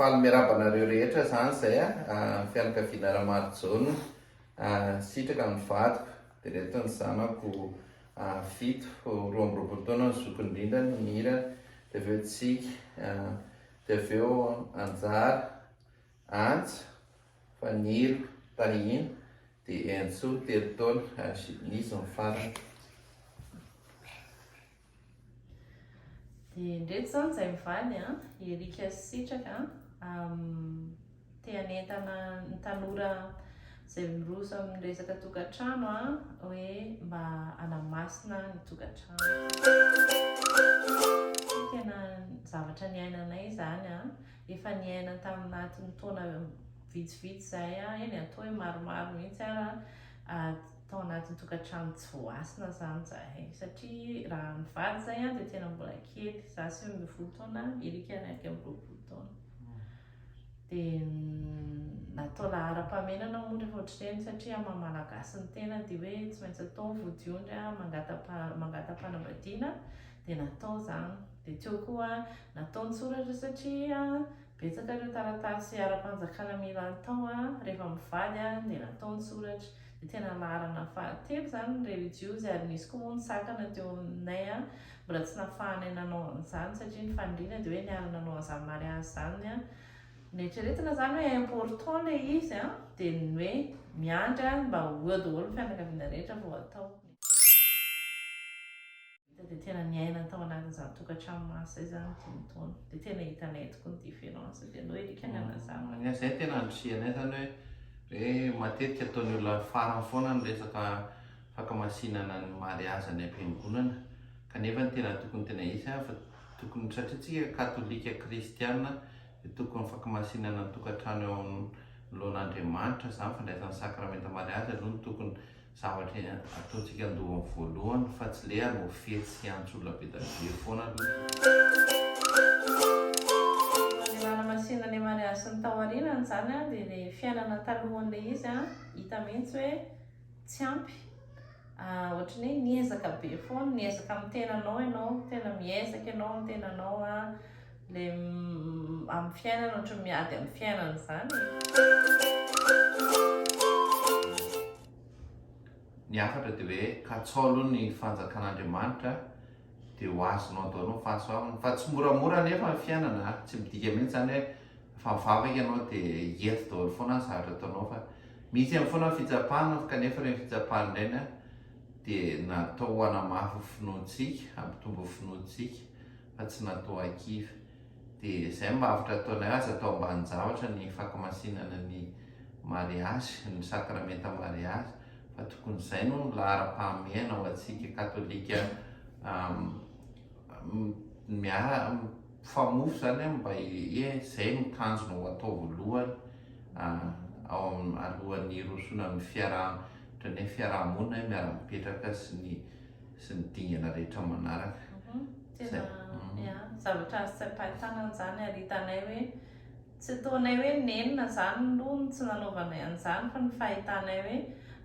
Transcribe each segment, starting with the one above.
Faly miarahaba anareo rehetra izany izay a, fianakaviana Ramarijaona, Sitraka ny vadiko, dia ireto ny zanako fito, 22 taona ny zokiny indrindra, ny Mira, dia avy eo Tsiky, dia avy eo Anjara, Antsa, Fanilo, Tahiana, dia Entsoa, telo taona, izy no farany. Dia indreto izany izay mivady an, i Eric sy Sitraka an, te hanentana ny tanora izay miroso amin'ny resaka tokantrano an, hoe mba hanamasina ny tokantrano. Tena zavatra niainanay izany an, efa niaina tamin'anatin'ny taona vitsivitsy izahay an, eny atao hoe maromaro mihitsy ara, tao anatin'ny tokantrano tsy voahasina izany izahay satria raha nivady izahay an dia tena mbola kely, izaho 19 taona, Eric 21 taona. Dia natao laharam-pahamenana moa rehefa ohatr'ireny satria amin'ny maha malagasy ny tena dia hoe tsy maintsy atao ny vodiondry an, mangata- mangata-panambadiana dia natao izany. Dia teo koa natao ny soratra satria betsaka ireo taratasy ara-panjakana mila atao rehefa mivady dia natao ny soratra. Dia tena laharana fahatelo izany ny relijiozy ary nisy koa moa ny sakana teo aminay mbola tsy nafahanay nanao an'izany satria ny faniriana dia hoe niara-nanao an'izany mariazy izany. Neritreretina izany hoe important ilay izy dia ny hoe miandry mba ho eo daholo ny fianakaviana rehetra vao atao. Dia tena niaina tao anatin'izany tokantrano masina izany dimy taona. Dia tena hitanay tokoa ny différence. Dia aleo Eric ny hanazava. Ny ahy izay tena andrisihanay izany hoe hoe matetika ataon'ny olona farany foana ny resaka fankamasinana ny mariazy any am-piangonana kanefa ny tena tokony tena hisy an fa tokony satria tsika katolika kristiana dia tokony fankamasinana ny tokantrano eo anoloan'Andriamanitra izany fandraisana sakramenta mariazy aloha no tokony Zavatra ataontsika andohany voalohany fa tsy le hanao fety sy hiantso olona be da be foana aloha. Ny nanamasina le mariazy sy ny tao aorianany izany an, dia le fiainana talohan'ilay izy an, hita mihitsy hoe tsy ampy, ohatran'ny hoe niezaka be foana, niezaka amin'ny tenanao ianao, tena miezaka ianao amin'ny tenanao an, le amin'ny fiainana ohatran'ny miady amin'ny fiainana izany e. Ny hafatra dia hoe katsao aloha ny fanjakan'Andriamanitra dia ho azonao daholo ny fahasoavana. Fa tsy moramora anefa ny fiainana a! Tsy midika mihitsy izany hoe fa mivavaka ianao dia hiety daholo foana ny zavatra ataonao fa misy ihany foana ny fitsapana kanefa ireny fitsapana ireny a dia natao hanamafy ny finoantsika, hampitombo ny finoantsika fa tsy natao hakivy. Dia izay mba hafatra ataonay, aza atao ambanin-javatra ny fankamasinana ny mariazy, ny sakramenta mariazy, fa tokony izay no laharam-pahamehana ho antsika katolika miara mifamofo izany mba hoe izay no tanjona ho atao voalohany ao alohan'ny hirosoana amin'ny fiarahana, ohatran'ny hoe fiaraha-monina hoe miara-mipetraka sy ny sy ny dingana rehetra manaraka. Tena ya, zavatra azo tsapain-tanana izany ary hitanay hoe tsy ataonay hoe nenina izany aloha no tsy nanaovanay an'izany fa ny fahitanay hoe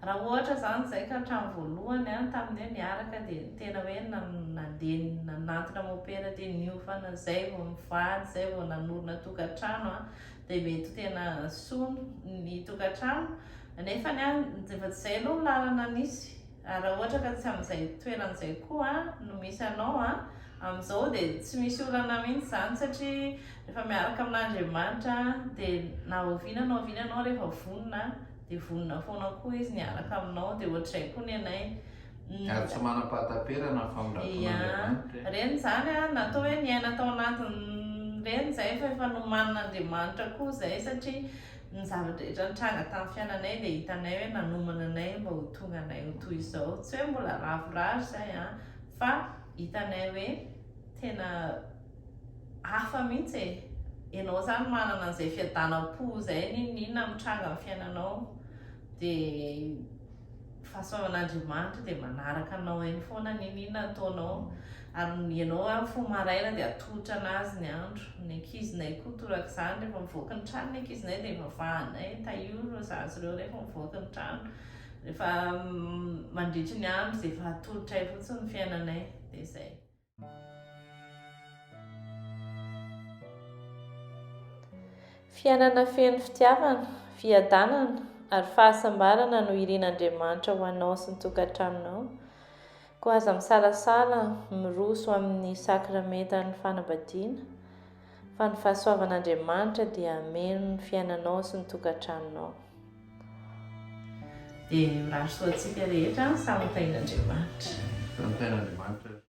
raha ohatra izany izay ka hatramin'ny voalohany an, tamin'ny hoe niaraka dia tena hoe nandeha nanantona mopera dia niofana izay vao nivady, izay vao nanorina tokantrano an, dia mety ho tena soa ny tokantrano nefany an, efa tsy izay aloha ny lalana nisy. Ary raha ohatra ka tsy amin'izay toerana izay koa no misy anao amin'izao dia tsy misy olana mihitsy izany satria rehefa miaraka amin'Andriamanitra dia na oviana na oviana ianao rehefa vonona dia vonona foana koa izy ny hiaraka aminao dia ohatr'izay koa ny anay. Ary tsy manam-pahataperana ny famindram-pon'Andriamanitra e. Ireny izany natao hoe niaina tao anatin'ireny izay fa efa nomanin'Andriamanitra koa izay satria Ny zava-drehetra nitranga tamin'ny fiainanay dia hitanay hoe nanomana anay mba ho tonga anay ho toy izao. Tsy hoe mbola ravoravo izay an, fa hitanay hoe tena hafa mihitsy e. Ianao izany manana an'izay fiadanam-po izay n'inon'inona mitranga amin'ny fiainanao dia Fahasoavan'Andriamanitra dia manaraka anao eny foana n'inon'inona ataonao ary ianao ary mifoha maraina dia atolotra an'azy ny andro, ny ankizinay koa torak'izany rehefa mivoaka ny trano ny ankizinay dia ivavahanay, tahio ireo zaza ireo rehefa mivoaka ny trano, rehefa mandritry ny andro dia efa atolotray fotsiny ny fiainanay dia izay. Fiainana feno fitiavana, fiadanana ary fahasambarana no irin'Andriamanitra ho anao sy ny tokantranonao. Koa aza misalasala miroso amin'ny sakramentan'ny fanambadiana, fa ny fahasoavan'Andriamanitra dia hameno ny fiainanao sy ny tokantranonao. Dia mirary soa antsika rehetra, samy ho tahin'Andriamanitra. Samy ho tahin'Andriamanitra.